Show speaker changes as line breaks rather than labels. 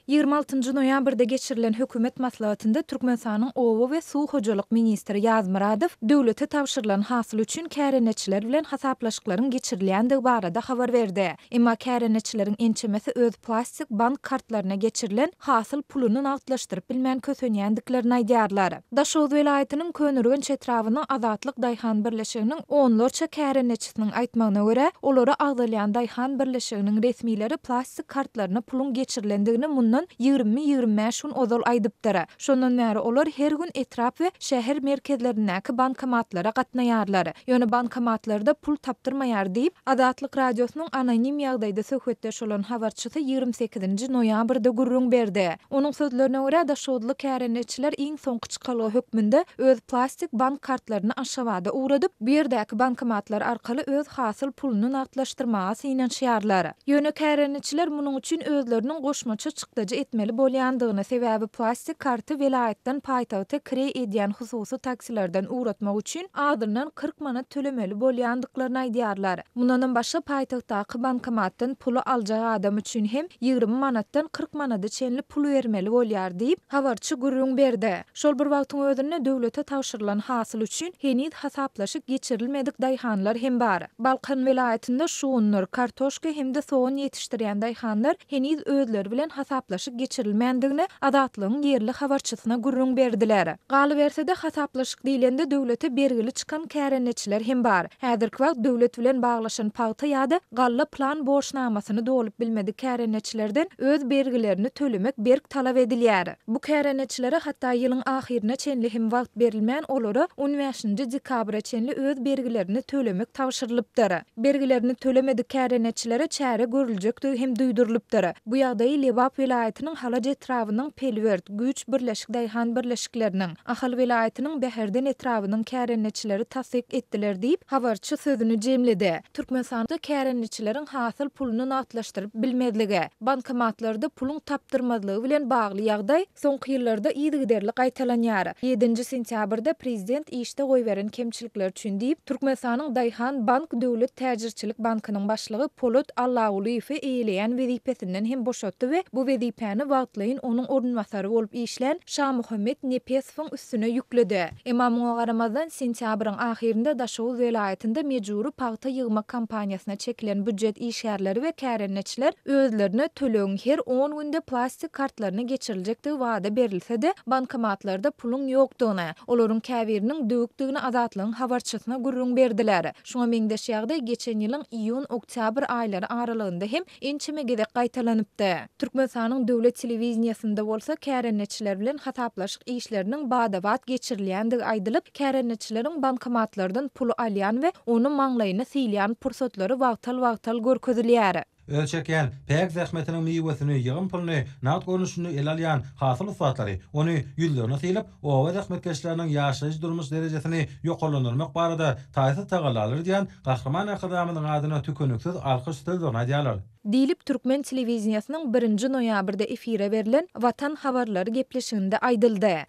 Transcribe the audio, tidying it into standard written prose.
26 njy noýabrda geçirilen hökümet maslahatynda Türkmenistanyň oba we suw hojalyk ministri Ýaz Myradow döwlete tabşyrylan hasyl üçin kärendeçiler bilen hasaplaşyklaryň geçirilýändigi barada habar berdi. Emma kärendeçileriň ençemesi öz plastik bank kartlaryna geçirilen hasyl puluny nagtlaşdyryp bilmän kösenýändiklerini aýdýarlar. Daşoguz welaýatynyň Köneürgenç etrabynyň Azatlyk daýhan birleşiginiň onlarça kärendeçisiniň aýtmagyna görä, olara agzalýan daýhan birleşiginiň resmileri plastik kartlaryna puluň geçirilendigini mundan 20-25 gün ozal aýdypdyr. Şondan bäri olar her gün etrap we şäher merkezlerindäki bankomatlara gatnaýarlar. Ýöne bankomatlarda pul tapdyrmaýar diýip, Azatlyk Radiosynyň anonim ýagdaýda söhbetdeş bolan habarçysy 28 nji noýabrda gürrüň berdi. Onuň sözlerine görä, daşoguzly kärendeçiler iň soňky çykalga hökmünde öz plastik bank kartlaryny Aşgabada ugradyp, bu ýerdäki bankomatlar arkaly öz hasyl puluny nagtlaşdyrmaga synanyşýarlar. Ýöne kärendeçiler munuň üçin özleriniň goşmaça çykdajy etmeli bolýandygyny, sebäbi plastik karty welaýatdan paýtagta kireý edýän hususy taksilerden ugratmak üçin azyndan 40 manat tölemeli bolýandyklaryny aýdýarlar. Mundanam başga paýtagtdaky bankomatdan puly aljak adam üçin hem 20 manatdan 40 manada çenli pul bermeli bolýar diýip, habarçy gürrüň berdi. Şol bir wagtyň özünde döwlete tabşyrylan hasyl üçin heniz hasaplaşyk geçirilmedik daýhanlar hem bar. Balkan welaýatynda şugundyr, kartoşka hem-de sogan ýetişdirýän daýhanlar heniz özleri bilen hasaplaşyk geçirilmändigini Azatlygyň ýerli habarçysyna gürrüň berdiler. Galyberse-de, hasaplaşyk diýlende döwlete bergili çykan kärendeçiler hem bar. Häzirki wagt döwlet bilen baglaşan pagta ýa-da galla plan borçnamasyny dolup bilmedik kärendeçilerden öz bergilerini tölemek berk talap edilýär. Bu kärendeçilere hatda ýylyň ahyryna çenli hem wagt berilmän, olara on bäşinji dekabra çenli öz bergilerini tölemek tabşyrylypdyr. Bergilerini tölemedik kärendeçilere çäre görüljekdigi hem duýdurylypdyr. Bu ýagdaýy Lebap welaýatynyň Halaç etrabynyň Pelwert, Güýç birleşik daýhan birleşikleriniň, Ahal welaýatynyň Bäherden etrabynyň kärendeçileri tassyk etdiler diýip, habarçy sözüni jemledi. Türkmenistanda kärendeçileriň hasyl puluny nagtlaşdyryp bilmezligi, bankomatlarda puluň tapdyrmazlygy bilen bagly ýagdaý soňky ýyllarda yzygiderli gaýtalanýar. Ýedinji sentýabrda prezident işde goýberen kemçilikleri üçin diýip, Türkmenistanyň Daýhan bank döwlet täjirçilik bankynyň başlygy Polat Allagulyýewi eýeleýän wezipesinden hem boşatdy we bu wezipäni wagtlaýyn onuň orunbasary bolup işlän Şamuhammet Nepesowyň üstüne ýükledi. Emma muňa garamazdan, sentýabryň ahyrynda Daşoguz welaýatynda mejbury pagta ýygmak kampaniýasyna çekilen býujet işgärleri we kärendeçiler özlerine tölegiň her on günde plastik kartlaryna geçiriljekdigi wada berilse-de, bankomatlarda puluň ýokdugyny, olaryň käbiriniň döwükdigini Azatlygyň habarçysyna gürrüň berdiler. Şuňa meňzeş ýagdaý geçen ýylyň iýun-oktýabr aýlary aralygynda hem ençeme gezek gaýtalanypdy. Türkmenistanyň döwlet telewideniýesinde bolsa kärendeçiler bilen hasaplaşyk işleriniň bada-bat geçirilýändigi aýdylyp, kärendeçileriň bankomatlardan puly alýan we ony maňlaýyna sylýan pursatlary wagtal-wagtal görkezilýär.
Öz çekýän päk zähmetiniň miwesini, ýygym puluny nagt görnüşinde ele alýan hasyl ussatlary ony ýüzlerine sylyp, oba zähmetkeşleriniň ýaşaýyş-durmuş derejesini ýokarlandyrmak barada taýsyz tagallalar edýän Gahryman Arkadagymyzyň adyna tükeniksiz alkyş sözlerini aýdýarlar.
Diýlip, türkmen telewideniýesiniň birinji noýabrda efire berlen Watan habarlary gepleşiginde aýdyldy.